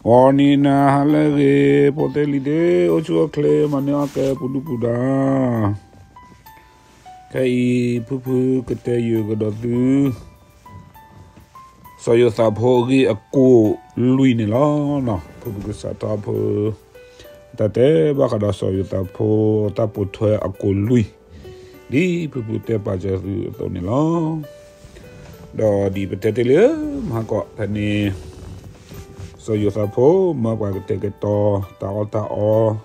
ဂီၤနံၤနၤဟါလၢအဂ့ၤ ဖိသ့ၣ်လံၤသ့ၣ် အိၣ်ဆူၣ်အိၣ်ချ့ မၤန့ၢ်အီၣ်ကဲ ပူၤဒူၣ်ပူၤဒါ, ခဲအံၤ ဖုဖုကတဲယုာ်ကဒီးသု စီၤယိၤသးဖိအဂ့ၢ်အကိာ်လွံၢ်န့ၣ်လီၤ. ဖုဖုကစးထီၣ်ဖု တၢ်တဲဘၣ်ဃးဒီးစီၤယိၤသးဖိ တၢ်ပိာ်ထွဲအကိာ်လွံၢ် ဒ်ဖုဖုတဲပာ်စၢၤသုအသိးန့ၣ်လီၤ. ဒီးဒ်ပတဲတ့ၢ်လံ မဟါကီးဖဲန့ၣ် စီၤယိၤသးဖိ မၢပှၤကတဲာ်ကတီၤတၢ်အီၣ်တၢ်အီ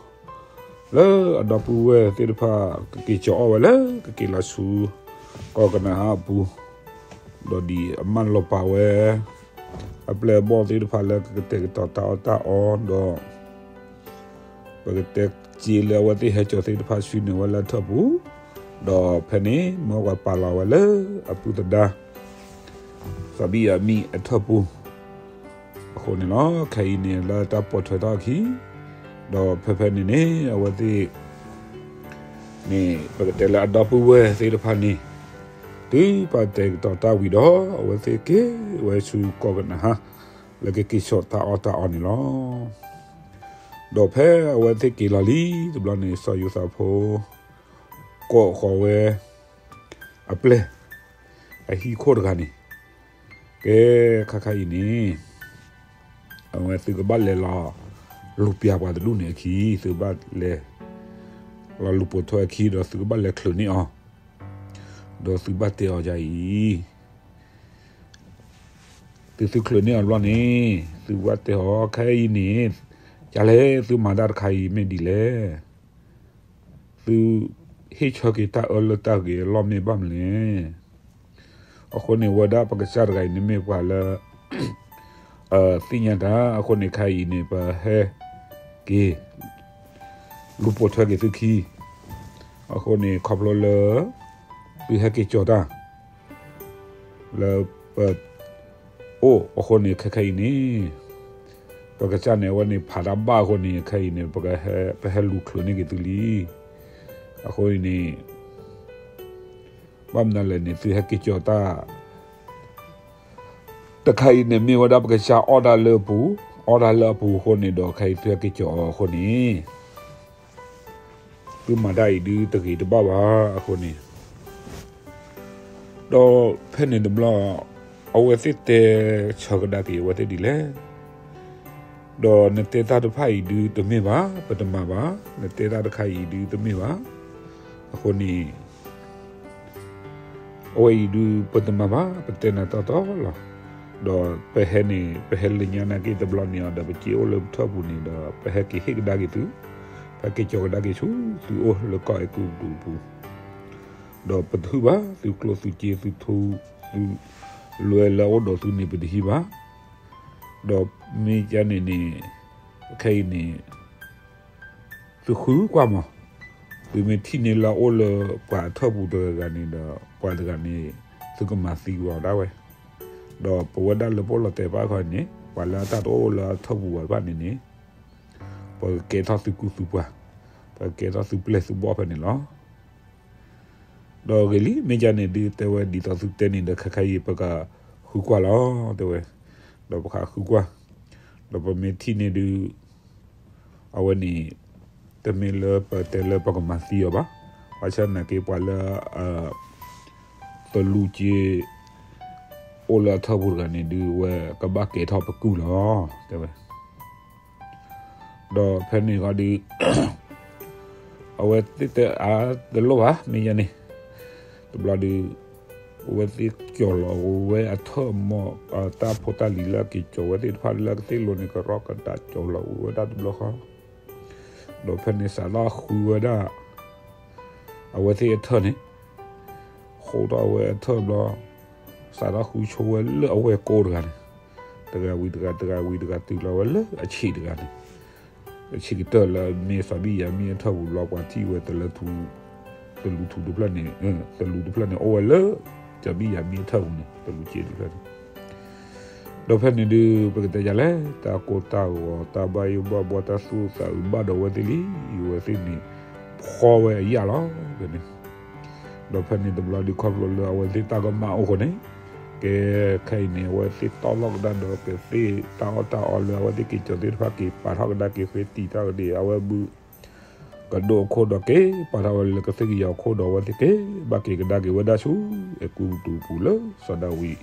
လၢအဒီပုၢ်ဝဲၢ်သ့ၣ်တဖၣ် ကက့ၤကၠီၤအီၣ်ဝဲလၢကက့ၤလီၤဆူ ကီၢ်ကနၤအၣ်အပူၤ, ဒီးဒ်အမၢလီၤပာ်ဝဲ အပျဲၢ်အဘီၣ်သ့ၣ်တဖၣ်လၢကကတဲာ်ကတီၤတၢ်အီၣ်တၢ်အီဒီး ပကတဲစ့လၢအဝဲသ့ၣ်ဟဲကၠီၤသ့ၣ်တဖၣ်ဆူန့ၣ်ဝဲလၢအထၢၣ်ပူၤ, ဒီးဖဲန့ၣ် မၢပှၤပာ်လီၤဝဲလၢအပုၢ်သဒါ သးဘံၣ်ယၤမံၣ်အထၢၣ်ပူၤ အဃိန့ၣ်လီၤ. ခဲအံၤန့ၣ် လၢတၢ်ပိာ်ထွဲထီၣ်အခံ, ဒီးဖဲဖဲန့ၣ်န့ၣ် အဝဲသ့ၣ် န့ၣ် ပကတဲလၢအဒီပုၢ်ဝဲၢ်သ့ၣ်တဖၣ်န့ၣ် တုၤပှၤတဲာ်ကတီၤတၢ်ဝံၤဒီး အဝဲသ့ၣ်က့ၤဝဲဆူကီၢ်ကနၤအၣ် လၢကက့ၤကၠီၤတၢ်အီၣ်တၢ်အီန့ၣ်လီၤ. ဒီးဖဲအဝဲသ့ၣ်က့ၤလီၤလံတဘျီန့ၣ် စီၤယိၤသးဖိ ကိးဃီၤဝဲ အပျဲၢ် အဟံၣ်ခိၣ်တဂၤန့ၣ်, ကဲ ခါခါအံၤန့ၣ် အဝဲသုကဘၣ်လဲၤလီၤလူၤပျၢ်ပှၤတဒူၣ်န့ၣ်အခံ, သုကဘၣ်လဲၤလီၤလူၤပိာ်ထွဲအခံ ဒီးသုကဘၣ်လဲၤချုးန့ၢ်အီၤ, ဒီးသုဘၣ်တဲအီၤဒ်အံၤ, သုသုချုးန့ၢ်အီၤတဘျီန့ၣ် သုဘၣ်တဲအီၤ ခဲအံၤန့ၣ် ကလဲၣ် သုမၤတၢ်တခါအံၤမ့ၢ်ဒ်လဲၣ် သုဟ့ၣ်ဆၢက့ၤတၢ်အၢလၢတၢ်ဂ့ၤအလီၢ်မ့ၢ်ဘၣ်မနုၤလဲၣ်. အဃိန့ၣ် ဝဲဒၣ်ပကစၢ်တဂၤအံၤန့ၣ်မ့ၢ်ပှၤလၢ သ့ၣ်ညါတၢ်, အဃိန့ၣ် ခဲအံၤန့ၣ် ပဟဲက့ၤ လူၤပိာ်ထွဲက့ၤသုခံ, အဃိန့ၣ် ခီဖျိလၢ သုဟဲက့ၤကၠီၤတၢ် လၢပ အိၣ်အဃိန့ၣ် ခဲခဲအံၤန့ၣ် ပကစၢ်န့ၣ် အဝဲန့ၣ်ဖးတၢ်ဘၣ်အဃိန့ၣ် ခဲအံၤန့ၣ် ပဟဲလူၤချုးန့ၢ်က့ၤသုလံ. အဃိန့ၣ် ဘၣ်မနုၤလဲၣ်န့ၣ် သုဟဲက့ၤကၠီၤတၢ် တခါအံၤန့ၣ် မ့ၢ်ဝဲဒၣ်ပကစၢ်အီၣ်တၢ်လၢအပူၤ, အီၣ်တၢ်လၢအပူၤအဃိန့ၣ်ဒီး ခဲအံၤသုဟဲက့ၤကၠီၤအီၤအဃိန့ၣ် သုမၤတၢ်အံၤဒုးတဂ့ၤတဘၣ်ဘၣ်အဃိန့ၣ် ဒီးဖဲန့ၣ်တဘျီ အဝဲသ့ၣ်တဲဆၢကဒါက့ၤအဝဲသ့ၣ်ဒ်လဲၣ်, ဒီးနတဲတၢ်တဖၣ်အံၤဒုးတမ့ၢ်ဘၣ်, ပတမၤဘၣ်, နတဲတၢ်တခါအံၤဒုးတမ့ၢ်ဘၣ်, အဃိန့ၣ် အဝဲအံၤဒုးပတမၤဘၣ်, ပတဲနၤတီတီလီၤ. ဒီးပဟဲန့ၣ် ပဟဲလၢညါနာ်က့တဘျီန့ၣ်အီၤဒီး ပစ့အိၣ်လၢပထၢၣ်ပူၤန့ၣ်ဒီး ပဟဲက့ၤဟ့ၣ်ကဒါက့ၤသု, ပဟဲက့ၤကၠီၤကဒါက့ၤဆူသုအိၣ်လၢကီၢ်အဲၤကူပတူးအပူၤ, ဒီးပတဟုၣ်ဘၣ်, သုကျိၣ်သုစ့သုထူ သုလွဲလၢအအိၣ်ဒီးသုန့ၣ် ပတဟံးဘၣ်. ဒီးမ့ၢ်ကန့ၣ်န့ၣ် ခဲအံၤန့ၣ် သုဃုကွၢ်မး, သုမ့ၢ်ထံၣ်န့ၢ်လၢအအိၣ်လၢပှၤအထၢၣ်ပူၤတဂၤန့ၣ်ဒီး ပှၤတဂၤန့ၣ် သုကမၤသံကွံာ်အီၤဒၣ်ဝဲ, ဒီးပဝဲဒၣ်လၢပအိၣ်လီၤတဲာ်ပာ်ခီန့ၣ် ပှၤလၢအတၢ်တအိၣ်လၢအထၢၣ်ပူၤဘၣ်တဖၣ်န့ၣ်န့ၣ် ပကကဲထီၣ်သုကုၢ်သုပှၤ, ပကကဲထီၣ်သုပျဲၢ်သုဘီၣ်ဖဲန့ၣ်လီၤ. ဒီးဂ့ၤလံ မ့ၢ်ကန့ၣ်ဒုးတဲဝဲ ဒ်သိးသုတဲန့ၣ်ဒီး ခဲခါအံၤ ပကဃုကွၢ်လီၤ တဲဝဲ, ဒီးပဃုကွၢ်, ဒီးပမ့ၢ်ထံၣ်န့ၢ်ဒုး အဝဲန့ၣ် တမ့ၢ်လၢပတဲလၢပကမၤသံအီၤဘၣ်, ဘၣ်ဆၣ်နာ်က့ပှၤလၢ သလူးက့ အိၣ်လၢအထၢၣ်ပူၤတဂၤန့ၣ်ဒုး အဝဲကဘၣ်ကဲထီၣ်ပကုၢ်လီၤ တဲဝဲ. ဒီးဖဲန့ၣ်ဃီဒုး အဝဲသ့ၣ်တဲအါတလိၣ်ဘၣ် မ့ၢ်ယဲန့ၣ်, တဘျီဒုး အဝဲသ့ၣ်ကၠီၤလီၤဝဲအထၢၣ်မီၢ် တၢ်ဖိတၢ်လံၤလၢအက့ၤကၠီၤဝဲသ့ၣ်တဖၣ်လၢကသ့ၣ်လိၤန့ၣ် ကရီကဒါကၠီၤလီၤဝဲဒၣ်တဘျီဃီ, ဒီးဖဲန့ၣ်စးထီၣ်ဃုဝဲဒၣ် အဝဲသ့ၣ်အထၢၣ်န့ၣ် ဃိထီၣ်အဝဲအထၢၣ်ဘျီ စးထီၣ်ဃုဆိဝဲလၢအဝဲၢ်ကိတဂၤန့ၣ်, တဂၤဝံၤတဂၤ တဂၤဝံၤတဂၤ တုၤလီၤဝဲလၢအဆံးတဂၤန့ၣ်, အဆံးကတၢၢ်လၢမ့ၢ်သးဘံၣ်ယၤမံၣ်အထၢၣ်ပူၤဘျီ ပှၤထံၣ်ဝဲတလၢထူ, တလူထူတဖျၢၣ်န့ၣ်, တလူတဖျၢၣ်န့ၣ် အိၣ်ဝဲလၢ သးဘံၣ်ယၤမံၣ်အထၢၣ်ပူၤန့ၣ် တလူက့တဖျၢၣ်န့ၣ် ဒီးဖဲန့ၣ်ဒုး ပကတဲယၤလဲၣ် တၢ်ကိၢ်တၢ်ဂီၤ တၢ်ဘၣ်ယိၣ်ဘၣ်ဘှီ တၢ်သူၣ်သးအုးဘၣ်ဒီးဝဲသ့ၣ်လံ, အဝဲသ့ၣ်န့ၣ် ဖှီဝဲအယာ်လီၤ ဖဲန့ၣ်, ဒီးဖဲန့ၣ်တဘျီဒုး ခီဖျိလၢအဝဲသ့ၣ်တၢ်ကမၣ်အိၣ်ဃိန့ၣ်, ကဲခဲအံၤန့ၣ် အဝဲသ့ၣ်တီၣ်လီၤကဒါဒီး ကသ့ၣ်တၢ်အီၣ်တၢ်အီလၢအဝဲသ့ၣ်က့ၤကၠီၤသ့ၣ်တဖၣ်က့ၤပာ်ထီၣ်ကဒါက့ၤဃ့တံာ်ထီၣ်ကဒါ အဝဲဘု ကဒိၣ်အခိၣ်ဒီး က့ၤပာ်ထီၣ်ဝဲလၢကသ့ၣ်ကယီၤခိၣ်ဒီး အဝဲသ့ၣ်က့ၤဘၣ်က့ၤကဒါက့ၤဝဲဒၣ်ဆူ အဲၤကူပတူးပူၤလၢစီၤဒၤဝံး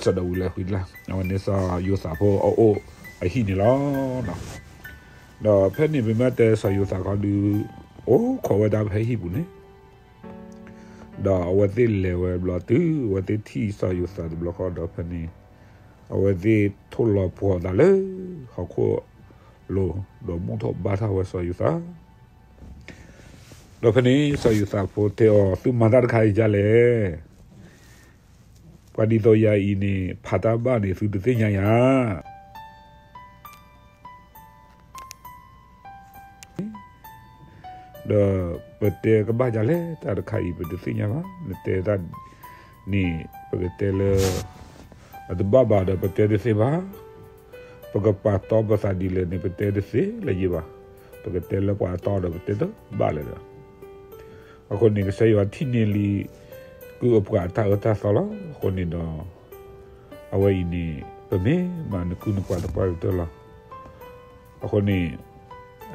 စီၤဒၤဝံးလၢဃံလၢ် အဝဲန့ၣ်စီၤယိၤသးဖိအအိၣ်အဟံၣ်န့ၣ်လီၤ. ဒီးဖဲန့ၣ်ပမ့ၢ်တဲစီၤယိၤသးခီဒုး အိၣ်ခိးဝဲဒၣ်ဖဲဟံၣ်ပူၤန့ၣ် ဒီးအဝဲသ့ၣ်လဲၤဝဲဘျီတုၤ အဝဲသ့ၣ်ထံၣ်စီၤယိၤသးတဘျီဃီဒီးဖဲန့ၣ် အဝဲသ့ၣ်ထိၣ်လီၤပှီၤသးလၢ ဟီၣ်ခိၣ်လိၤ ဒီးဘူၣ်ထီၣ်ဘါထီၣ်ဝဲစီၤယိၤသး ဒီးဖဲန့ၣ် စီၤယိၤသးဖိတဲအီၤ သုမၤတၢ်တခါအံၤဒ်လဲၣ်. ပှၤဒ်သိးယၤအံၤန့ၣ် ဖးတၢ်ဘၣ်န့ၣ် သုတသ့ၣ်ညါယၤ ဒီးပတဲကဘၣ်ဒ်လဲၣ် တၢ်တခါအံၤ ပတသ့ၣ်ညါဘၣ်. နတဲတၢ်န့ၣ် ပကတဲလၢ အတဘၣ်ဘၣ်ဒီး ပတဲတသ့ဘၣ်. ပကပာ်တီပသးဒ်လဲၣ်န့ၣ် ပတဲတသ့လၢၤယံၤဘၣ်. ပကတဲလၢပှၤတီဒီးပတဲတဘၣ်လၢၤဒီး အဃိန့ၣ် ကစၢ်ယွၤထံၣ်န့ၢ်လံ ကုၢ်အပှၤအတၢ်အၢတၢ်သီလီၤ. အဃိန့ၣ်ဒီး အဝဲအံၤန့ၣ် ပမ့ၢ်မၤနကုၢ်နပှၤတပှၢ်ကတၢၢ်လီၤ. အဃိန့ၣ်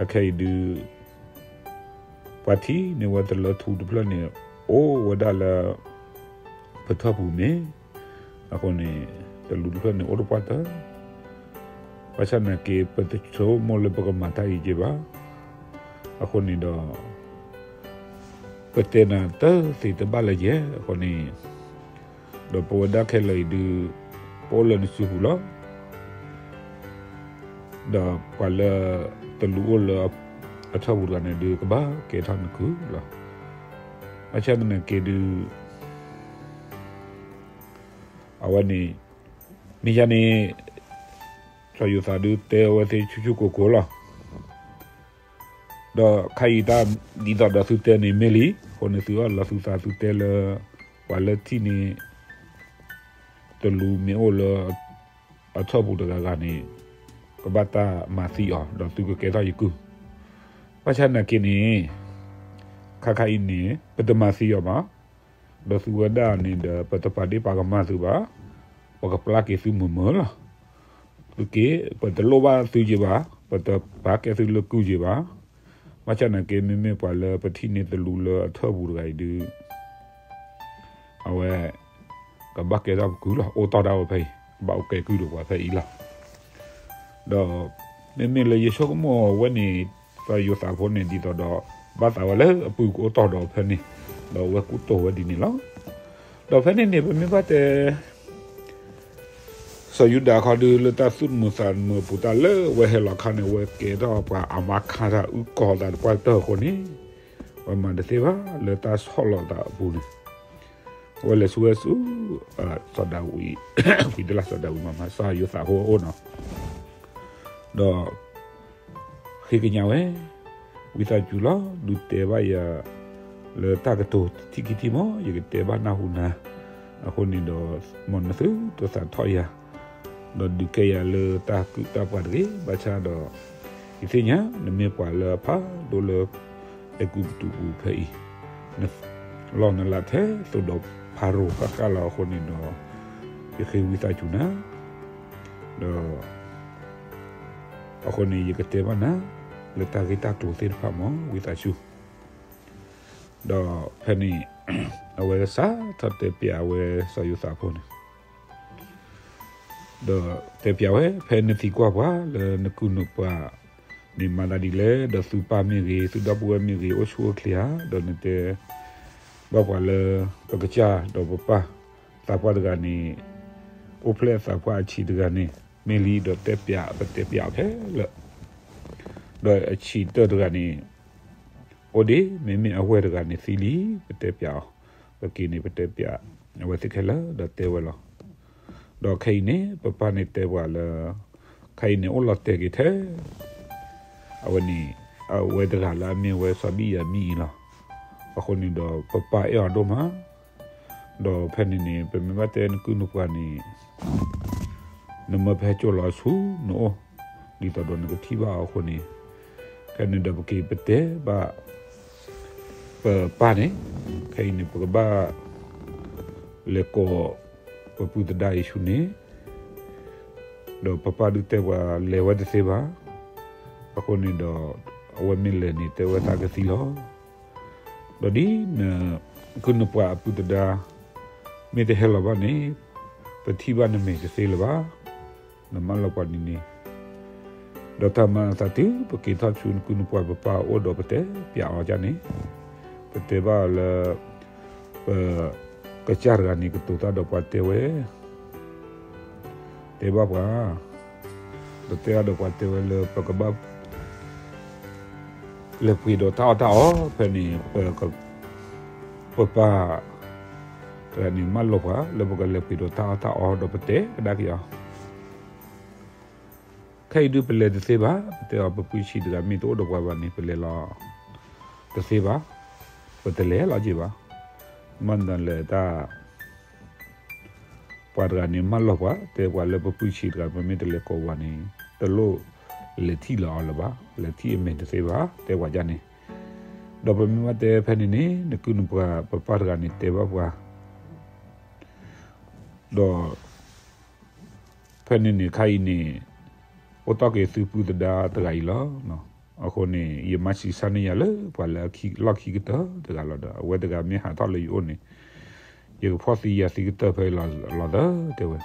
အခဲအံၤဒုး ပှၤထံၣ်န့ၢ်ဝဲတလၢထူတဖျၢၣ်န့ၣ် အိၣ်ဝဲဒၣ်လၢ ပထၢၣ်ပူၤမ့ၢ် အဃိန့ၣ် တလူတဖျၢၣ်န့ၣ်အိၣ်တပှၢ်တၢၢ် ဘၣ်ဆၣ်သနာ်က့ ပတဆိကမိၣ်လၢပကမၤတၢ်အံၤက့ၤဘၣ်. အဃိန့ၣ်ဒီး ပတဲနၤတသ့တဘၣ်လၢၤယဲၢ် အဃိန့ၣ် ဒီးပဝဲဒၣ်ခဲလၢာ်အံၤဒုး ပအိၣ်လၢနစုပူၤလီၤ. ဒီးပှၤလၢတလူအိၣ်လၢအထၢၣ်ပူၤတဂၤန့ၣ်ဒုး ကဘၣ်ကဲထီၣ်နကုၢ်လီၤ. ဘၣ်ဆၣ်သနာ်က့ဒုး အဝဲန့ၣ် မ့ၢ်ယၤန့ၣ် စီၤယိၤသးဒုးတဲအဝဲသ့ၣ်ဆူၣ်ဆူၣ်ကိၤကိၤလီၤ. ဒီးခါအံၤတၢ်ဒ်သိးဒီးသုတဲန့ၣ်မ့ၢ်လံ, အဃိန့ၣ်သုအီၣ်လီၤသုသးသုတဲလၢ ပှၤလၢထံၣ်န့ၣ် တလူမ့ၢ်အိၣ်လၢ အထၢၣ်ပူၤတဂၤဂၤန့ၣ် ကဘၣ်တၢ်မၤသံအီၤ ဒီးသုကကဲထီၣ်ယကုၢ်. ဘၣ်ဆၣ်သနာ်က့န့ၣ် ခါခါအံၤန့ၣ် ပတမၤသံအီၤဘၣ်. ဒီးသုဝဲဒၣ်န့ၣ်ဒီး ပတပာ်ဒ့ၣ်ပာ်ကမၣ်သုဘၣ်, ပကပျၢ်က့ၤသုမုာ်မုာ်လီၤ. သုက့ၤ ပတလိၣ်ဘၣ်သုယံၤဘၣ်, ပတပာ်ကဲသုလၢကုၢ်ယံၤဘၣ်. ဘၣ်ဆၣ်သနာ်က့ မ့မ့ၢ်ပှၤလၢပထံၣ်န့ၢ်တလူလၢအထၢၣ်ပူၤတဂၤအံၤဒုး အဝဲ ကဘၣ်ကဲထီၣ်ပကုၢ်လီၤ. အိၣ်တီၢ်ဒၣ်ဝဲဖဲအံၤ, ဘၣ်အိၣ်ကဲကုၢ်ဒီးပှၤဖဲအံၤလီၤ. ဒီး မ့မ့ၢ်လၢယဆိကမိၣ်ဝဲန့ၣ် စီၤယိၤသးဖိန့ၣ်ဒ်သိးဒီး ဘၣ်သးဝဲလၢအပုၢ်ကအိၣ်တီၢ်ဒီးဖဲန့ၣ်, ဒီးအဝဲကူတိၢ်ဝဲဒ်န့ၣ်လီၤ. ဒီးဖဲန့ၣ်န့ၣ် ပမ့ၢ်ဘၣ်တဲ စီၤယူဒၤခီဒုးလၢတၢ်သူၣ်တမုာ်သးတမုာ်အပူၤ တၢ်လၢအဝဲဟဲလီၤအခါန့ၣ် အဝဲကဲထီၣ်ပှၤအမါခါတၢ်အုၣ်ကီၤသးတပှၢ်ကတၢၢ်အဃိန့ၣ်, အဝဲမၤတသ့ဘၣ်လၢတၢ်ဆီၣ်လီၤသးအပူၤန့ၣ်, အဝဲလဲၤဆူဝဲဆူ စီၤဒၤဝံး, ဝံၤတလၢစီၤဒၤဝံးမးမး စီၤယိၤသးဖိအအိၣ်နီၤ, ဒီး ဃ့ကညးဝဲ, ဝံသးစူၤလီၤ ဒုးတဲဘၣ်ယၤ လၢတၢ်ကတိၤထံၣ်ခံထံၣ်မး ယကတဲဘၣ်နၢ်ဟူနၤ, အဃိန့ၣ်ဒီး မ်နသုတသးထီၣ်ယၤ, ဒီးဒုးကဲယၤလၢတၢ်ကုၢ်တၢ်ပှၤတဂ့ၤ, ဘၣ်ဆၣ်ဒီး ယသ့ၣ်ညါ နမ့ၢ်ပှၤလၢအဖးဒိၣ်လၢ အဲၤကူပတူးပူၤဖဲအံၤ, နလီၢ်နလၤထဲသိးဒီးဖၤရိၤဃၣ်ဃၣ်လီၤအဃိန့ၣ်ဒီး ယဃ့ဝံသးစူၤနၤ, ဒီး အဃိန့ၣ် ယကတဲဘၣ်နၤ လၢတၢ်ဂ့ၢ်တၢ်ကျိၤသ့ၣ်တဖၣ်မး ဝံသးစူၤ, ဒီးဖဲန့ၣ် အဝဲစးထီၣ်တဲပၠးအဝဲစီၤယိၤသးဖိန့ၣ် ဒီးတဲပၠးဝဲ ဖဲနသံကွၢ်ပှၤလၢနကုၢ်နပှၤန့ၣ် မၤသးဒ်လဲၣ်, ဒီးသုပၢ်မ့ၢ်ဂ့ၤ သုဒီပုၢ်ဝဲၢ်မ့ၢ်ဂ့ၤ အိၣ်ဆူၣ်အိၣ်ချ့ဧါ, ဒီးနတဲဘၣ်ပှၤလၢ ပကစၢ်ဒီးပပၢ်သးပှၢ်တဂၤန့ၣ် အိၣ်ဖျဲၣ်သးပှၢ်အဆံးတဂၤန့ၣ် မ့ၢ်လံဒီးတဲပၠး ပတဲပၠးအီၤခဲလၢာ်, ဒီးအဆံးတၢၢ်တဂၤန့ၣ် အိၣ်ဒံး မ့မ့ၢ်အဝဲၢ်တဂၤန့ၣ်သံလံ ပတဲပၠးအီၤ, ပက့ၤန့ၣ် ပတဲပၠး အဝဲသ့ၣ်ခဲလၢာ်ဒီးတဲဝဲလီၤ. ဒီးခဲအံၤန့ၣ် ပပၢ်န့ၣ်တဲပှၤလၢ ခဲအံၤန့ၣ် အိၣ်လီၤတဲာ်က့ၤထဲ အဝဲန့ၣ် အဝဲတဂၤလၢအမ့ၢ်ဝဲစီၤဘံၣ်ယၤမံၣ်အံၤလီၤ. အဃိန့ၣ်ဒီး ပပၢ်အဲၣ်အီၤဒိၣ်မး, ဒီးဖဲန့ၣ်န့ၣ် ပမ့ၢ်ဘၣ်တဲနကုၢ်နပှၤန့ၣ် နမၢဖဲကၠိၣ်လီၤဆူနအိၣ်, ဒ်သိးဒီးနကထံၣ်ဘၣ်အီၤအဃိန့ၣ်, ခဲန့ၣ်ဒီးပက့ၤပတဲဘၣ် ပပၢ်န့ၣ်, ခဲအံၤန့ၣ် ပကဘၣ်လဲၤကိး ပပုၢ်သဒါအံၤဆူန့ၣ်, ဒီးပပၢ်ဒုးတဲပှၤလဲၤဝဲတသ့ဘၣ်. အဃိန့ၣ်ဒီး အဝဲမ့ၢ်လဲၤန့ၣ် တဲဝဲသးကသံလီၤ. ဒီးဒ်နကုၢ်နပှၤအပုၢ်သဒါ မ့ၢ်တဟဲလီၤဘၣ်န့ၣ် ပထံၣ်ဘၣ်နမဲာ်တသ့လၢၤဘၣ်. နမၢလီၤပှၤဒ်န့ၣ် ဒီးတၢ်မၤအသးတုၤပက့ၤထီၣ်ဆူနကုၢ်နပှၤပပၢ်အအိၣ်ဒီးပတဲပျးအီၤဒ်န့ၣ်, ပတဲဘၣ်အီၤလၢ ပ ကစၢ်တဂၤန့ၣ်ကတိၤတၢ်ဒီးပှၤတဲဝဲ, တဲဘၣ်ပှၤ, ဒီးတဲအီၤဒီးပှၤတဲဝဲလၢပကဘၣ် လဲၤပှ့ၤဒီးတၢ်အီၣ်တၢ်အီ ဖဲန့ၣ် ပ ပပၢ်တဂၤန့ၣ် မၢလီၤပှၤလၢပကလဲၤပှ့ၤဒီးတၢ်အီၣ်တၢ်အီဒီးပတဲကဒါက့ၤအီၤ, ခဲအံၤဒုးပလဲၤတသ့ဘၣ်. ပတဲအီၤ ပပုၢ်ဆံးတဂၤမ့ၢ်တအိၣ်ဒီးပှၤဘၣ်န့ၣ် ပလဲၤလီၤတသ့ဘၣ်, ပတလဲၤလီၤက့ၤဘၣ်. မ့ၢ်နလဲၤတၢ် ပှၤတဂၤန့ၣ် မၢလီၤပှၤ တဲပှၤလၢပပုၢ်ဆံးတဂၤ ပမ့ၢ်တလဲၤကိးပှၤန့ၣ် တလိၣ်လဲၤထံၣ်လၢအီၤလၢၤဘၣ်, လဲၤထံၣ်အမဲာ်တသ့ဘၣ် တဲပှၤဒ်န့ၣ်. ဒီးပမ့ၢ်ဘၣ်တဲဖဲန့ၣ်န့ၣ် နကုၢ်နပှၤပပၢ်တဂၤန့ၣ် တဲဘၣ်ပှၤ ဒီး ဖဲန့ၣ်န့ၣ် ခါအံၤန့ၣ် အိၣ်တီၢ်က့ၤသုပုၢ်သဒါတဂၤအံၤလီၤ. အဃိန့ၣ် ယမၤဆံးဆါန့ၢ်ယၤလၢပှၤလၢလီၢ်ခံကတၢၢ်တဂၤလီၤဒီး အဝဲတဂၤမ့ၢ်ဟးထီၣ်လၢယအိၣ်န့ၣ် ယကဖှီၣ်သံယၤသံကတၢၢ်ဖဲအံၤလီၤသၢ တဲဝဲ.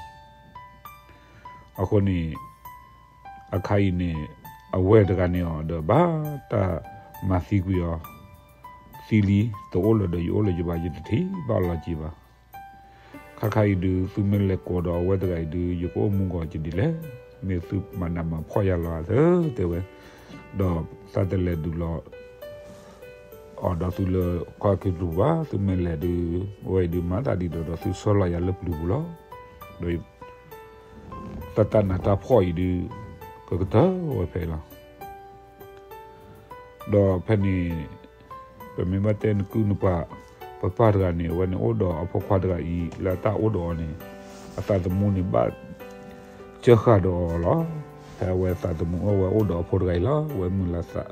အဃိန့ၣ် အခါအံၤန့ၣ် အဝဲတဂၤန့ၣ်အီၤဒီးဘၣ်တၢ်မၤသံကွံာ်အီၤ သံလံ တအိၣ်လၢၤဒီးယအိၣ်လၢၤယဘၣ် ယတထံၣ်ဘၣ်အီၤလီၤက့ၤဘၣ်. ခါခါအံၤဒုး သုမ့ၢ်လဲၤကိးဒီးအဝဲတဂၤအံၤဒုး ယကအိၣ်မူဂီၤကဒ်လဲၣ်, မ့ၢ်သုမၤနးမၤဖှီၣ်ယၤလီၤသၢ တဲဝဲ. ဒီးသးတလဲၤဒုးလီၤ အီၤဒီးသုလၢကီၢ်က့ၤပျုၤပူၤဘၣ်, သုမ့ၢ်လဲၤဒုး အဝဲအံၤဒုးမၤသးဒ်ဒီးဒီးသုဆီလီၤယၤလၢပျုၤပူၤလီၤ. ဒီးတၢ်နးတၢ်ဖှီၣ်အံၤဒုး ကကတၢၢ်ဝဲဖဲအံၤလီၤ. ဒီးဖဲန့ၣ် ပမ့ၢ်ဘၣ်တဲနကုၢ်နပှၤ ပပၢ်တဂၤန့ၣ် အဝဲန့ၣ်အိၣ်ဒီးအဖိခွါတဂၤအံၤ လၢအတၢ်အိၣ်ဒီးအီၤန့ၣ် အသးသမူန့ၣ်ဘၣ် စၢဃာ်ဒီးအီၤလီၤ. ဖဲအဝဲသးသမူအီၤ အဝဲအိၣ်ဒီးအဖိတဂၤအံၤလီၤ. အဝဲမုာ်လၤသး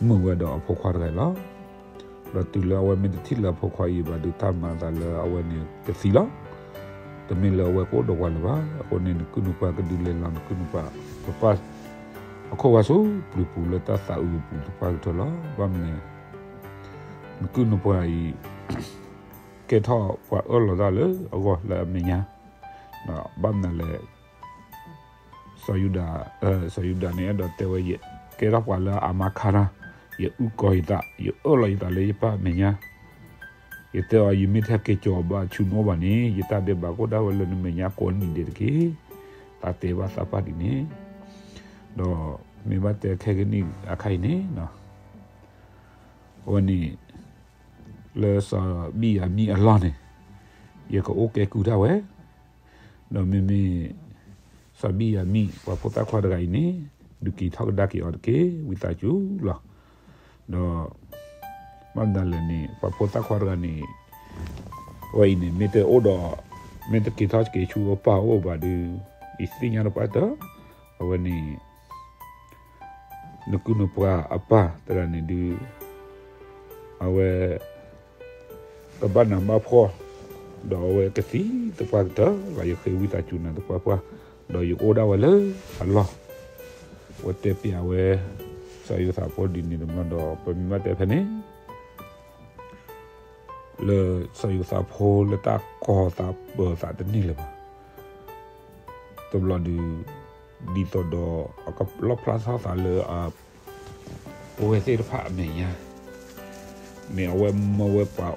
မုာ်ဝဲဒီးအဖိခွါတဂၤအံၤလီၤ. ဒီးတုၤလၢအဝဲမ့ၢ်တထံၣ်လၢအဖိခွါအံၤဘၣ်ဒုး တၢ်မၤအသးလၢအဝဲန့ၣ်ကသံလီၤ. တမ့ၢ်လၢအဝဲကအိၣ်ဒီးပှၤလၢၤဘၣ်. အဃိန့ၣ် နကုၢ်နပှၤကဒုးလဲၤလီၤ နကုၢ်နပှၤ ပပၢ် အခိၣ်ဝါဆူပျုၤပူၤလၢတၢ်သးအုးအပူၤသပှၢ်ကတၢၢ်လီၤ. ဘၣ်မနုၤလဲၣ် နကုၢ်နပှၤအံၤ ကဲထီၣ်ပှၤအၢၣ်လီၤတၢ်လၢအဂီၢ်လၢအမဲာ်ညါ, ဘၣ်မနုၤလဲၣ် စီၤယူဒၤ, စီၤယူဒၤန့ၣ် အဲၣ်ဒိးတဲဝဲ ယကဲထီၣ်ပှၤလၢအမၤခါတၢ်, ယအုၣ်ကီၤယသး, ယအၢၣ်လီၤယသးလၢယပၢ်အမဲာ်ညါ, ယတဲအီၤ ယမ့ၢ်ထဲက့ၤကၠီၤဘၣ်ဆူနအိၣ်ဘၣ်န့ၣ် ယတၢ်ဒဲးဘးကအိၣ်ဒၣ်ဝဲလၢနမဲာ်ညါကိးနံၤဒဲးတက့ၢ်. သးတဲဘၣ်သးပၢ်ဒ်န့ၣ်, ဒီးမ့ၢ်ဘၣ်တဲခဲကနံၣ်အခါအံၤန့ၣ် အဝဲန့ၣ် လၢစီၤဘံၣ်ယၤမံၣ်အလီၢ်န့ၣ် ယကအိၣ်ကဲကုၢ်တၢ်ဝဲ, ဒီးမ့မ့ၢ် စီၤဘံၣ်ယၤမံၣ် ပှၤဖိသၣ်ခွါတဂၤအံၤန့ၣ် ဒုးက့ၤထီၣ်ကဒါက့ၤအီၤတက့ၢ် ဝံသးစူၤလီၤ. ဒီး ဘၣ်မနုၤလဲၣ်န့ၣ် ပှၤဖိသၣ်ခွါတဂၤန့ၣ် အဝဲအံၤန့ၣ် မ့ၢ်တအိၣ်ဒီး မ့ၢ်တက့ၤထီၣ်က့ၤဆူအပၢ်အအိၣ်ဘၣ်ဒီး ယသ့ၣ်ညါတပှၢ်တၢၢ် အဝဲန့ၣ် နကုၢ်နပှၤအပၢ်တဂၤန့ၣ်ဒုး အဝဲ ကဘၣ်နးဘၣ်ဖှီၣ် ဒီးအဝဲကသံသပှၢ်ကတၢၢ်လီၤ. ယဃ့ဝံသးစူၤနၤသပှၢ်ပှၢ် ဒီးယအိၣ်ဒၣ်ဝဲလၢအလီၢ်, အဝဲတဲပျးဝဲ စီၤယိၤသးဖိဒ်န့ၣ်တဘျီဒီး ပမ့ၢ်ဘၣ်တဲဖဲန့ၣ် လၢစီၤယိၤသးဖိလၢတၢ်ကီၤသးပၢၤသးတန့ၢ်လၢၤဘၣ်. တဘျီဒုး ဒ်သိးဒီး အကလီၣ်ဖျါထီၣ်သးလၢအ ပဝဲသ့ၣ်တဖၣ်အမဲာ်ညါ မ့ၢ်အဝဲမၢဝဲပှၤ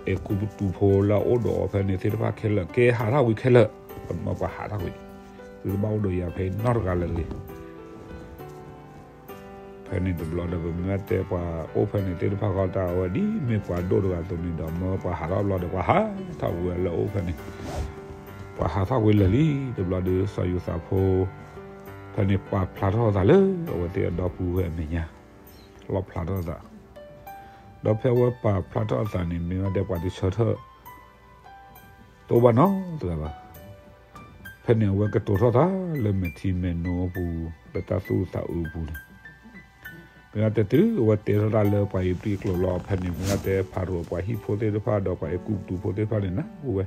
အဲၤကူပတူးဖိလၢအအိၣ်ဒီးအီၤဖဲန့ၣ်သ့ၣ်တဖၣ်ခဲလၢာ် ကဲဟးထီၣ်ကွံာ်ခဲလၢာ်, ပမၢပှၤဟးထီၣ်ကွံာ်, သုတဘၣ်အိၣ်ဒီးယၤဖဲနီတဂၤလၢၤတဂ့ၤ. ဖဲန့ၣ်တဘျီဒီး ပမ့ၢ်တဲပှၤအိၣ်ဖဲန့ၣ်သ့ၣ်တဖၣ်ဃီတၢ် အဝဲဒ်မ့ၢ်ပှၤဒိၣ်တဂၤအသိးန့ၣ်ဒီး မၢပှၤဟးထီၣ်ဘျီဒီး ပှၤဟးထီၣ်ဝဲလၢအအိၣ်ဖဲန့ၣ်, ပှၤဟးထီၣ်ကွံာ်လၢာ်လံ. တဘျီဒီး စီၤယိၤသးဖိ ဖဲန့ၣ်ပာ်ဖျါထီၣ်သးလၢအဝဲသ့ၣ်အဒီပုၢ်ဝဲၢ်အမဲာ်ညါ, လီၣ်ဖျါထီၣ်သး, ဒီးဖဲအဝဲပာ်ဖျါထီၣ်အသးန့ၣ် မ့ၢ်ဝဲဒၣ်ပှၤတဆၢထၢၣ် တအိၣ်ဘၣ်နီတဂၤဘၣ်. ဖဲန့ၣ်အဝဲကတိၤထီၣ်သးလၢမဲာ်ထံမဲာ်နိအပူၤ လၢတၢ်သူၣ်အုးသးအုးအပူၤန့ၣ်, မ့ၢ်ဝဲဒၣ်တဲတုၤအဝဲတဲထီၣ်တၢ်လၢပှၤအံၤပျံၤအကျိၤလီၤ ဖဲန့ၣ် မ့ၢ်ဝဲဒၣ်တဲဖၤရိၤပှၤဟံၣ်ဖိသ့ၣ်တဖၣ်ဒီးပှၤအဲၤကူပတူးဖိသ့ၣ်တဖၣ်န့ၣ် နၢ်ဟူဝဲ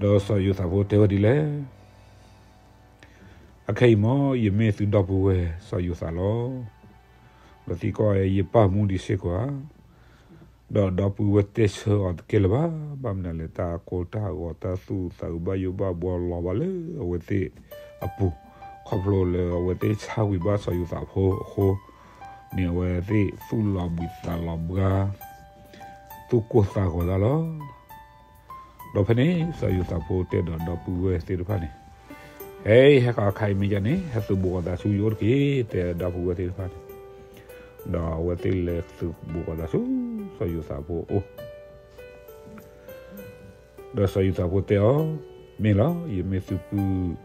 ဒီးစီၤယိၤသးဖိတဲဝဲဒ်လဲၣ်, အခဲအံၤမ့ၢ် ယမ့ၢ်သုဒီပုၢ်ဝဲၢ်စီၤယိၤသးလီၤ. ဒီးသံကွၢ်ဝဲ ယပၢ်မူဒံးစ့ၢ်ကီးဧါ. ဒီးဒီပုၢ်ဝဲၢ်တဲဆၢအီၤတကဲလၢၤဘၣ်. ဘၣ်မနုၤလဲၣ် တၢ်ကိၢ်တၢ်ဂီၤ တၢ်သူၣ်အုးသးအုး ဘၣ်ယိၣ်ဘၣ်ဘှီလီၤဘၣ်လၢအဝဲသ့ၣ်အပူၤ, ခီဖျိလၢအဝဲသ့ၣ်ဆါကွံာ်ဘၣ်စီၤယိၤသးဖိအဃိန့ၣ် အဝဲသ့ၣ်သူၣ်လီၤဘှံးသးလီၤဘှါ, သူၣ်ကိၢ်သးဂီၤတၢ်လီၤ. ဒီးဖဲန့ၣ် စီၤယိၤသးဖိတဲဒီးဒီပုၢ်ဝဲၢ်သ့ၣ်တဖၣ်န့ၣ်, ဟဲ ဟဲဃီခါအံၤမ့ၢ်ယါန့ၣ် ဟဲသုးဘူးဃီၤသးဆူယအိၣ်တက့ၢ်, တဲဒီပုၢ်ဝဲၢ်သ့ၣ်တဖၣ်န့ၣ်. ဒီးအဝဲသ့ၣ်လဲၤသုးဘူးဃီၤသးဆူ စီၤယိၤသးဖိအအိၣ် ဒီးစီၤယိၤသးဖိတဲအီၤ, မ့ၢ်လီၤ, ယမ့ၢ်သုပုၢ်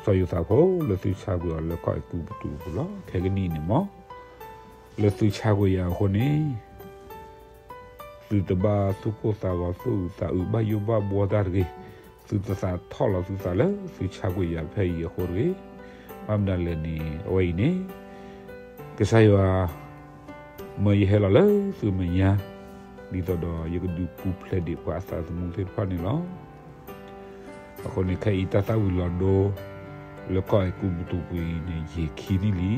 စီၤယိၤသးဖိလၢသုဆါကွံာ်အီၤလၢကီၢ်အဲၤကူပတူးအပူၤလီၤ. ခဲကနံၣ်အံၤန့ၣ်မ့ၢ် လၢသုဆါကွံာ်ယၤအဃိန့ၣ် သုတဘၣ်သူၣ်ကိၢ်သးဂီၤ သူၣ်အုးသးအုး ဘၣ်ယိၣ်ဘၣ်ဘှီတၢ်တဂ့ၤ. သုတသးထီၣ်လီၤသုသးလၢသုဆါကွံာ်ယၤဖဲအံၤအဃိတဂ့ၤ. ဘၣ်မနုၤလဲၣ်န့ၣ် အဝဲအံၤန့ၣ် ကစၢ်ယွၤ မၢယဟဲလီၤလၢသုမဲာ်ညါ ဒ်သိးဒီးယကဒုးပူၤဖျဲးဒံးပှၤအသးသမူသ့ၣ်တဖၣ်န့ၣ်လီၤ. အဃိန့ၣ် ခဲအံၤတၢ်သၣ်ဝံၤလီၤဒိ လၢကီၢ်အဲၤကူပတူးပူၤအံၤန့ၣ် ယံာ်ခံနံၣ်လံ,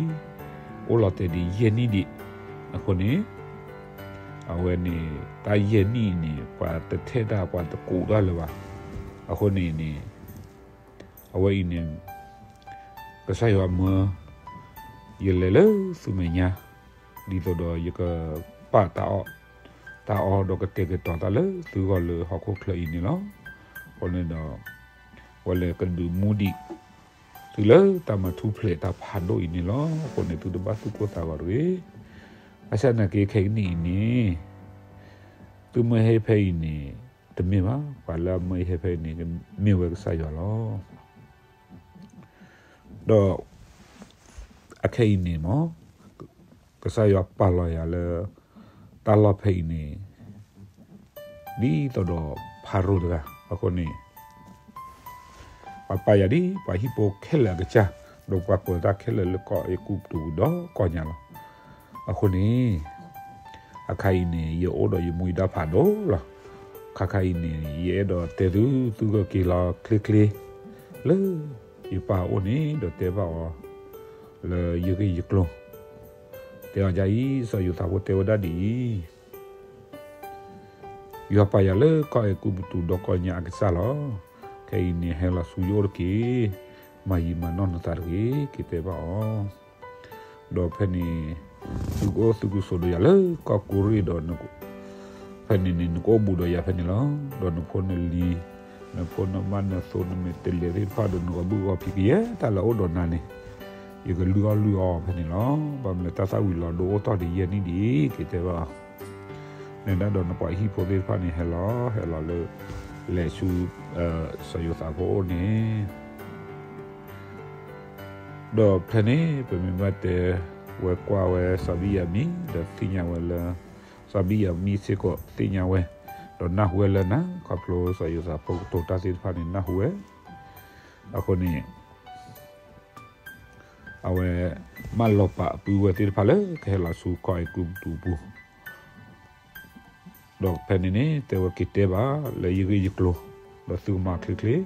အိၣ်လီၤတဲာ်ဒံးယဲၢ်နံၣ်ဒံး. အဃိန့ၣ် အဝဲန့ၣ် တၢ်ယဲၢ်နံၣ်အံၤန့ၣ် ပှၤတထဲၣ်တၢ် ပှၤတကူးတၢ်လၢၤဘၣ်. အဃိန့ၣ်န့ၣ် အဝဲအံၤန့ၣ် ကစၢ်ယွၤမၢ ယလဲၤလၢသုမဲာ်ညါ ဒ်သိးဒီးယကပာ်တၢ်အီၣ် တၢ်အီဒီးကတဲာ်ကတီၤတၢ်လၢသုဂီၢ်လၢဟီၣ်ခိၣ်ချၢအံၤန့ၣ်လီၤ. အဃိန့ၣ်ဒီး ဝဲလဲၤကဒုးမူဒံးသုလၢတၢ်မၤထူၣ်ဖျဲးတၢ်ဖးဒိၣ်အံၤန့ၣ်လီၤ. အဃိန့ၣ် သုတဘၣ်သူၣ်ကိၢ်သးဂီၤတဂ့ၤ. ဘၣ်ဆၣ်သနာ်က့ခဲကနံၣ်အံၤန့ၣ် သုမၢဟဲဖဲအံၤန့ၣ် တမ့ၢ်ဘၣ်, ပှၤလၢအမၢဟဲဖဲအံၤန့ၣ် မ့ၢ်ဝဲကစၢ်ယွၤလီၤ. ဒီး အခဲအံၤန့ၣ်မ့ၢ် ကစၢ်ယွၤပာ်လီၤယၤလၢ တၢ်လီၢ်ဖဲအံၤန့ၣ် ဒ်သိးဒီးဖၤရိၤတဂၤအဃိန့ၣ် ပှၤပာ်ယၤဒ်ပှၤဟံၣ်ဖိခဲလၢာ်အကစၢ်, ဒီးပှၤကွဲးတၢ်ခဲလၢာ်လၢကီၢ်အဲၤကူပတူးဒီးကီၢ်ညါလီၤ. အဃိန့ၣ် အခါအံၤန့ၣ် ယအိၣ်ဒီးယမူယဒါဖးဒိၣ်လီၤ. ခါခါအံၤန့ၣ် ယအဲၣ်ဒိးတဲသု သုကက့ၤလီၤချ့ချ့ လၢယပၢ်အအိၣ်န့ၣ် ဒီးတဲဘၣ်အီၤ လၢယဂ့ၢ်ယကျိၤ တဲအီၤဒ်အံၤ, စီၤယိၤသးဖိတဲဝဲဒၣ်ဒ်အံၤ, ယွၤပာ်ယၤလၢကီၢ်အဲၤကူပတူးဒီးကီၢ်ညါအကစၢ်လီၤ. ခဲအံၤန့ၣ် ဟဲလီၤဆူယအိၣ်တက့ၢ်. မၤယံာ်မၤနီၢ်နသးတဂ့ၤ, က့ၤတဲဘၣ်အီၤ. ဒီးဖဲန့ၣ် သုကအိၣ်သုကဆိးဒီးယၤလၢကီၢ်ကူရ့ၣ်ဒီး ဖဲန့ၣ်န့ၣ် နကအိၣ်ဘူးဒီးယၤဖဲန့ၣ်လီၤ. ဒီးနဖိနလံၤ, နဖိနမါနသိနမဲာ်တဲးလဲးသ့ၣ်တဖၣ်ဒီး နဂီၤဘုၣ်ဂီၤဖံးကယဲၢ်တၢ်လၢအအိၣ်ဒီးနၤန့ၣ် ယကလုၢ်အီၣ်လုၢ်အီဖဲန့ၣ်လီၤ. ဘၣ်မနုၤလဲၣ် တၢ်သၣ်ဝံၤလီၤဒိအိၣ်ထီၣ်ဒံးယဲၢ်နံၣ်ဒံး က့ၤတဲဘၣ်အီၤ. နဲဒၣ်ဒီးနပှၤဟံၣ်ဖိသ့ၣ်တဖၣ်န့ၣ် ဟဲလီၤ ဟဲလီၤလၢ လဲၤဆူ စီၤယိၤသးဖိအအိၣ်န့ၣ် ဒီးဖဲန့ၣ် ပမ့ၢ်ဘၣ်တဲ ဝဲကွၢ်ဝဲစီၤဘံၣ်ယၤမံၣ် ဒီးသ့ၣ်ညါဝဲလၢ စီၤဘံၣ်ယၤမံၣ်စ့ၢ်ကီးသ့ၣ်ညါဝဲ ဒီးနၢ်ဟူဝဲလၢနၤ ခီဖျိစီၤယိၤသးဖိကတိၤတၢ်သ့ၣ်တဖၣ်န့ၣ် နၢ်ဟူဝဲ. အဃိန့ၣ် အဝဲ မၢလီၤပာ်အပုၢ်ဝဲၢ်သ့ၣ်တဖၣ်လၢကဟဲလီၤဆူကီၢ်အဲၤကူပတူးပူၤ ဒီးဖဲန့ၣ်န့ၣ် တဲဝဲက့ၤတဲဘၣ်လၢယဂ့ၢ်ယကျိၤ, ဒီးသုကမၤချ့ချ့,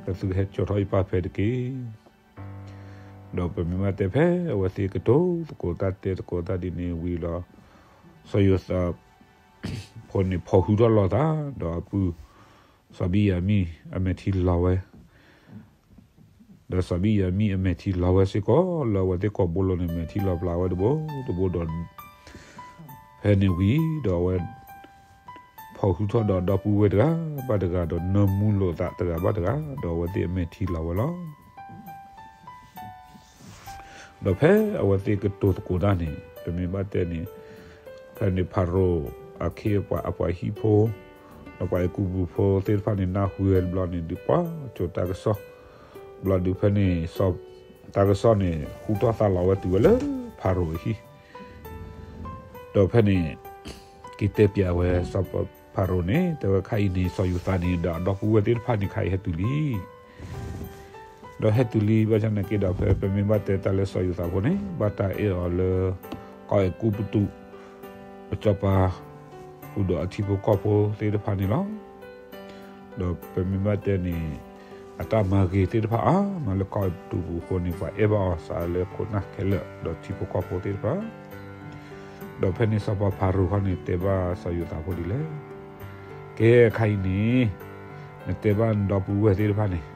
ဒီးသုကဟဲစိာ်ထီၣ်ယပၢ်ဖဲတက့ၢ်. ဒီးပမ့ၢ်ဘၣ်တဲဖဲအဝဲသ့ၣ်ကတိၤသကိးတၢ်တဲသကိးတၢ်ဒ်န့ၣ်ဝံၤလီၤ, စီၤယိၤသးဖိန့ၣ် ဖိးဟုထီၣ်လီၤသး, ဒီးအပုၢ် စီၤဘံၣ်ယၤမံၣ် အမဲာ်ထံလီၤဝဲ ဒီးစီၤဘံၣ်ယၤမံၣ်အမဲာ်ထံလီၤဝဲစ့ၢ်ကီး လၢအဝဲသ့ၣ်ကိာ်ဘိလိၤန့ၣ် မဲာ်ထံလီၤပျၢ်ဝဲတဘိတဘိဒီး ဖဲန့ၣ်ဝံၤဒီးအဝဲ ဖိးဟုထီၣ်ဒီးဒီပုၢ်ဝဲၢ်တဂၤဘၣ်တဂၤ ဒီးနၢမူလိာ်သးတဂၤဘၣ်တဂၤ ဒီးအဝဲသ့ၣ်အမဲာ်ထံလီၤဝဲလီၤ. ဒီးဖဲအဝဲသ့ၣ်ကတိၤသကိးတၢ်န့ၣ် ပမ့ၢ်ဘၣ်တဲန့ၣ် ဖဲန့ၣ်ဖၤရိၤအခ့အပှၤအပှၤဟံၣ်ဖိ ဒီးပှၤအဲၤကူပတူးဖိသ့ၣ်တဖၣ်န့ၣ် နၢ်ဟူဝဲတဘျီန့ၣ် ဒုးပှၤစိာ်တၢ်ကစီၣ် ဘျီဒုးဖဲန့ၣ် တၢ်ကစီၣ်န့ၣ် ဟူထီၣ်သါလီၤဝဲတုၤဝဲလၢဖၤရိၤအဟံၣ် ဒီးဖဲန့ၣ် က့ၤတဲပျးဝဲစီၤဖၤရိၤန့ၣ် တဲဝဲခါအံၤန့ၣ် စီၤယိၤသးန့ၣ် ဒီးအဒီပုၢ်ဝဲၢ်သ့ၣ်တဖၣ်န့ၣ် ခါအံၤဟဲတုၤလံ ဒီးဟဲတုၤလံ ဘၣ်ဆၣ်သနာ်က့ဒီး ဖဲပမ့ၢ်ဘၣ်တဲတၢ်လၢစီၤယိၤသးဖိန့ၣ် ဘၣ်တၢ်အဲၣ်အီၤလၢ ကီၢ်အဲၤကူပတူး အစီၤပၤ ဃုာ်ဒီးအထံဖိကီၢ်ဖိသ့ၣ်တဖၣ်န့ၣ်လီၤ. ဒီးပမ့ၢ်ဘၣ်တဲန့ၣ် အတၢ်မၤဂ့ၤသ့ၣ်တဖၣ်အါမးလၢကီၢ်အဲၤကူပတူးပူၤအဃိန့ၣ် ပှၤအဲၣ်ဘၣ်အီၤစးလၢခိၣ်နၢ်ခဲလၢာ် ဒီးထံဖိကီၢ်ဖိသ့ၣ်တဖၣ်, ဒီးဖဲန့ၣ်စီၤပၤဖၤရိၤခီန့ၣ် တဲဘၣ်စီၤယိၤသးဖိဒ်လဲၣ်, ကဲခါအံၤန့ၣ် နတဲဘၣ်နဒီပုၢ်ဝဲၢ်သ့ၣ်တဖၣ်န့ၣ်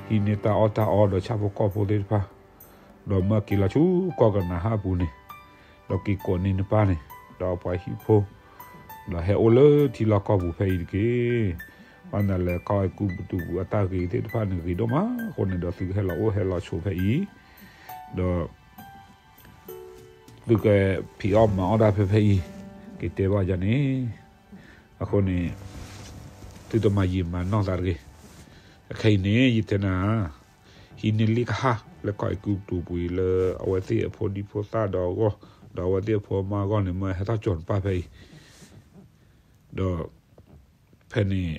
ဟံးန့ၢ်တၢ်အီၣ်တၢ်အီဒီးဆၣ်ဖိကီၢ်ဖိသ့ၣ်တဖၣ်, ဒီးမၢက့ၤလီၤဆူကီၢ်ကနၤအၣ်အပူၤန့ၣ်, ဒီးက့ၤကိးန့ၢ်နပၢ်န့ၣ် ဒီးပှၤဟံၣ်ဖိ, ဒီးဟဲအိၣ်လၢထံလီၢ်ကီၢ်ပူၤဖဲအံၤတက့ၢ်. ဘၣ်နၤလဲၣ် ကီၢ်အဲၤကူပတူးပူၤအတၢ်ဂ့ၤသ့ၣ်တဖၣ်န့ၣ်ဂ့ၤဒိၣ်မးအဃိန့ၣ် ဒီးသုကဟဲလီၤအိၣ်ဟဲလီၤဆိးဖဲအံၤ, ဒီး သုကဖံးအီၣ်မၤအီၣ်တၢ်ဖဲဖဲအံၤ, က့ၤတဲဘၣ်ယၤန့ၣ်, အဃိန့ၣ် သုတမၤယံာ်မၤနီၢ်သးတဂ့ၤ. အခဲအံၤန့ၣ် ယတဲနၤ ဟံးန့ၢ်လံာ်ကဟၣ်လၢကီၢ်အဲၤကူပတူးပူၤအံၤလၢအဝဲသ့ၣ်အဖိဒံဖိသၣ်ဒီးအဂီၢ်, ဒီးအဝဲသ့ၣ်အဖိအမါအဂီၢ်န့ၣ် မၢဟဲထီၣ်ကၠီၤနပၢ်ဖဲအံၤ, ဒီး ဖဲန့ၣ်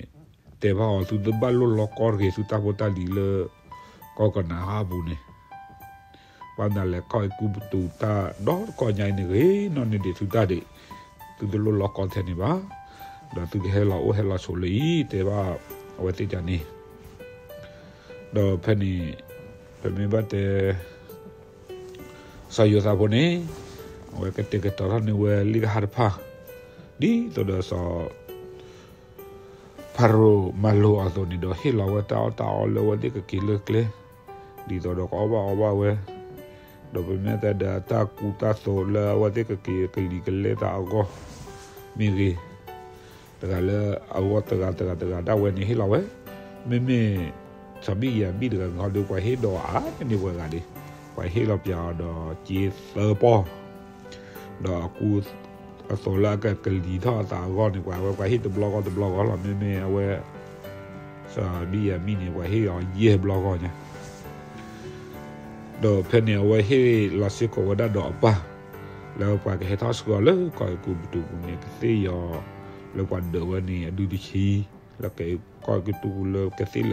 တဲဘၣ်အီၤ သုတဘၣ်လိၣ်လီကီတဂ့ၤ သုတၢ်ဖိတၢ်လံၤလၢ ကီၢ်ကနၤအၣ်အပူၤန့ၣ်, ဘၣ်နၤလဲၣ် ကီၢ်အဲၤကူပတူးတၢ်ဒီတကီၢ်ညါအံၤန့ၣ် ဂ့ၤနီၢ်န့ၢ်ဒံးသုတၢ်ဒံး, သုတလိၣ်လီကီထဲန့ၣ်ဘၣ်, ဒီးသုကဟဲလီၤအိၣ်ဟဲလီၤဆိးလၢအံၤ တဲဘၣ်အဝဲသ့ၣ်တၢ်န့ၣ် ဒီးဖဲန့ၣ် ပမ့ၢ်ဘၣ်တဲ စီၤယိၤသးဖိန့ၣ် အဝဲကတဲာ်ကတီၤထီၣ်န့ၢ်ဝဲလံာ်ကဟၣ်တဖၣ် ဒ်သိးဒီးစီၤ ဖၤရိၤမၤလိာ်အသိးန့ၣ်ဒီး ဟ့ၣ်လီၤဝဲတၢ်အီၣ်တၢ်အီလၢအဝဲသ့ၣ်ကက့ၤလၢကျဲ, ဒ်သိးဒီးကအီၣ်ဘၣ်အီဘၣ်ဝဲ, ဒီးပမ့ၢ်တဲဒီးအတၢ်ကူတၢ်သိးလၢအဝဲသ့ၣ်ကက့ၤကလံၤကလဲသးအဂီၢ် မ့ၢ်ဂ့ၤ, တဂၤလၢအဂီၢ်တဂၤတဂၤတဂၤဒၣ်ဝဲန့ၣ်ဟ့ၣ်လီၤဝဲ, မ့မ့ၢ် စီၤဘံၣ်ယၤမံၣ်တဂၤန့ၣ်ဒီး ပှၤဟ့ၣ်ဒီးအါန့ၢ်ပှဲၤဂၤဒံး, ပှၤဟ့ၣ်လီၤပၠးအီၤဒီးစ့သၢပီၢ် ဒီးအကူအသိးလၢအကကလံၤထီၣ်အသးအဂီၢ်န့ၣ် ပှၤဝဲပှၤဟ့ၣ်တဘျီဂီၢ်တဘျီဂီၢ်လီၤ. မ့မ့ၢ်အဝဲ စီၤဘံၣ်ယၤမံၣ်န့ၣ် ပှၤဟ့ၣ်အီၤယဲၢ်ဘျီဂီၢ်ညါ, ဒီးဖဲန့ၣ်အဝဲဟ့ၣ်လီၤစ့ၢ်ကီးဝဲဒၣ်ဒီးအပၢ် လၢပှၤကဟဲထီၣ်ဆှၢအီၤလၢကီၢ်အဲၤကူပတူးပူၤန့ၣ် ကသ့ၣ်ယီၤလၢပှၤဒၢးဝဲန့ၣ် အဒုတဆံ လၢကီၢ်အဲၤကူပ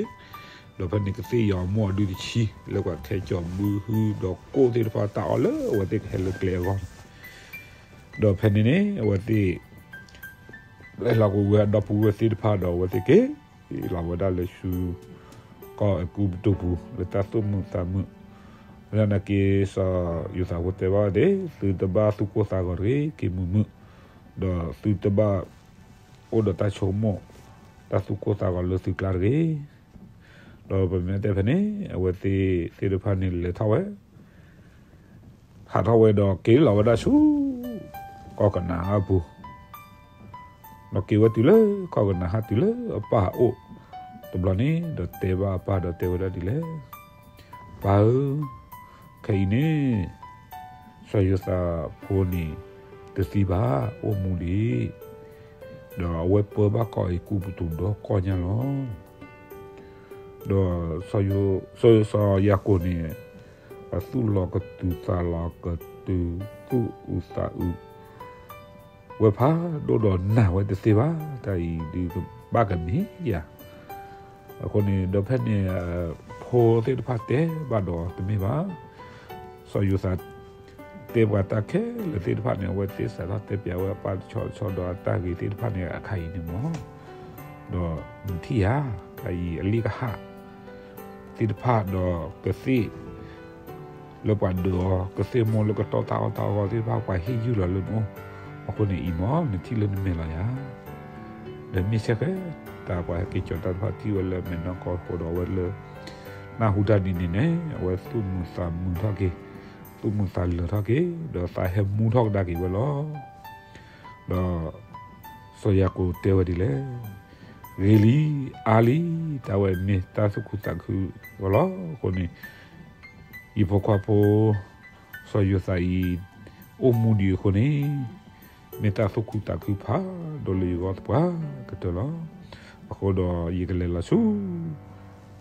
တူးပူၤလၢကသ့ၣ်လၢအဂ့ၤဂ့ၤ, ဒီးဖဲန့ၣ်ကသ့ၣ်ယီၤအမိၢ်အဒုတဆံ လၢပှၤကဟဲကၠီၤဘုဟုဒီးကိၣ်သ့ၣ်တဖၣ်တၢ်အီၣ်လၢအဝဲသ့ၣ်ကဟဲလၢကျဲအဂီၢ်န့ၣ်, ဒီးဖဲန့ၣ်န့ၣ် အဝဲသ့ၣ် ပျဲလီၤကွံာ်ဝဲအဒီပုၢ်ဝဲၢ်သ့ၣ်တဖၣ်ဒီးအဝဲသ့ၣ်က့ၤလီၤဝဲဒၣ်လၢဆူ ကီၢ်အဲၤကူပတူးပူၤ လၢတၢ်သူၣ်မုာ်သးမုာ်, လၢနာ်က့ စီၤယိၤသးဖိတဲဘၣ်ဝဲသ့ၣ် သုတဘၣ်သူၣ်ကိၢ်သးဂီၤတဂ့ၤ က့ၤမုာ်မုာ်, ဒီးသုတဘၣ်အိၣ်ဒီးတၢ်ဆိကမိၣ် တၢ်သူၣ်ကိၢ်သးဂီၤလၢသုကျါတဂ့ၤ. ဒီးပမ့ၢ်တဲဖဲန့ၣ် အဝဲသ့ၣ်သ့ၣ်တဖၣ်န့ၣ်လဲၤထီၣ်ဝဲ ဟးထီၣ်ဝဲဒီးက့ၤလီၤဝဲဒၣ်ဆူ ကီၢ်ကနၤအၣ်အပူၤ, ဒီးက့ၤဝဲတုၤလၢကီၢ်ကနၤအၣ်တုၤလၢအပၢ်အအိၣ်တဘျီန့ၣ် ဒီးတဲဘၣ်အပၢ်ဒီးတဲဝဲဒၣ်ဒ်လဲၣ်, ပၢ်ဧၢ, ခဲအံၤန့ၣ် စီၤယိၤသးဖိန့ၣ် တသံဘၣ် အိၣ်မူဒံး, ဒီးအဝဲပၢဘၣ်ကီၢ်အဲၤကူပတူးဒီကီၢ်ညါလီၤ. ဒီး စီၤယိၤသးယၤကိာ်န့ၣ် အသူၣ်လီၤကတုၤသးလီၤကတုၤ သူၣ်အုးသးအုး ဝဲဖးဒိၣ်ဒီးနာ်ဝဲတသ့ဘၣ်, တၢ်အံၤဒုးကဘၣ်ကမ့ၢ်ယၤ, အဃိန့ၣ် ဒီးဖဲန့ၣ် ဖိသ့ၣ်တဖၣ်တဲဘၣ်ဒီးတမ့ၢ်ဘၣ်, စီၤယိၤသး တဲပှၤတၢ်ခဲလၢာ်သ့ၣ်တဖၣ်န့ၣ် အဝဲသ့ၣ်စးထီၣ်တဲပၠးဝဲအပၢ်တဆီတဆီဒီးအတၢ်ဂ့ၤသ့ၣ်တဖၣ်န့ၣ် အခါအံၤန့ၣ်မ့ၢ် ဒီးနထံၣ်ဧါ, တၢ်အံၤအလံာ်ကဟၣ် သ့ၣ်တဖၣ်ဒီးကသ့ၣ် လၢပှၤဒုးအီၤ ကသ့ၣ်မိၢ်လၢကတီၢ်တၢ်အီၣ်တၢ်အီအဂီၢ်သ့ၣ်တဖၣ် ပှၤဟ့ၣ်ယုၢ်လီၤလၢနအိၣ်, အဃိန့ၣ်အံၤမ့ၢ် နထံၣ်လၢနမဲာ်လီၤယၤ, ဒီးမ့ၢ်ဆဲးဃဲ တၢ်ပှၤဟဲက့ၤကၠီၤတၢ်တဖၣ်ထံၣ်ဝဲလၢမဲာ်နီၢ်ကီၢ်အဃိဒီး အဝဲလၢ နၢ်ဟူတၢ်ဒ်န့ၣ်န့ၣ် အဝဲသူၣ်မုာ်သးမုာ်ထီၣ်က့ၤ, သူၣ်မုာ်သးလၢာ်ထီၣ်က့ၤ ဒီးသးဟဲမူထီၣ်ကဒါက့ၤဝဲလီၤ. ဒီး စီၤယၤကိာ်တဲဝဲဒ်လဲၣ်, ဂ့ၤလံ, အါလံ, တၢ်ဝဲမ့ၢ်တၢ်သူၣ်ခုသးခုဝဲလီၤ. အဃိန့ၣ် ယဖိခွါဖိ စီၤယိၤသးအံၤ အိၣ်မူဒံးအဃိန့ၣ် မ့ၢ်တၢ်သူၣ်ခုသးခုဖးဒိၣ်လၢယဂီၢ်သပှၢ်ကတၢၢ်လီၤ. အဃိဒီးယကလဲၤလီၤဆူ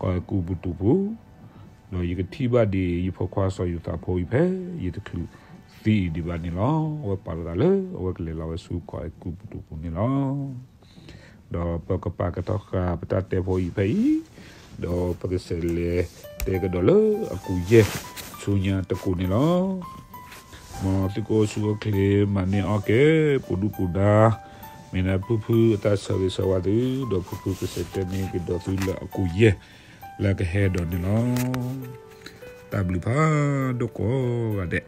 ကီၢ်အဲၤကူပတူးပူၤ, ဒီးယကထံၣ်ဘၣ်ဒံး ယဖိခွါစီၤယိၤသးဖိအံၤဖဲ ယတချုးသံအံၤဒံးဘၣ်န့ၣ်လီၤ. အဝဲပာ်လီၤသးလၢ အဝဲကလဲၤလီၤဝဲဆူကီၢ်အဲၤကူပတူးပူၤန့ၣ်လီၤ. ဒီးပကပာ်ကတီၤဃာ်ပတၢ်တဲဖိအံၤဖဲအံၤ, ဒီးပကစးလဲၤတဲကဒီးလၢအကူယဲၢ်ဆူညါတကိးန့ၣ်လီၤ. မ်သုကအိၣ်ဆူၣ်အိၣ်ချ့ မၤန့ၢ်အီၣ်ကဲ ပူၤဒူၣ်ပူၤဒါ, မ့ၢ်နဖုဖုအတၢ်ဆၢဂ့ၤဆၢဝါသု, ဒီးဖုဖုကစံးတဲန့ၢ်ကဒီးသုလၢအကူာ်ယဲၢ်လၢကဟဲဒီးန့ၣ်လီၤ. တၢ်ဘျုးဖးဒိၣ်ကိးဂၤဒဲး,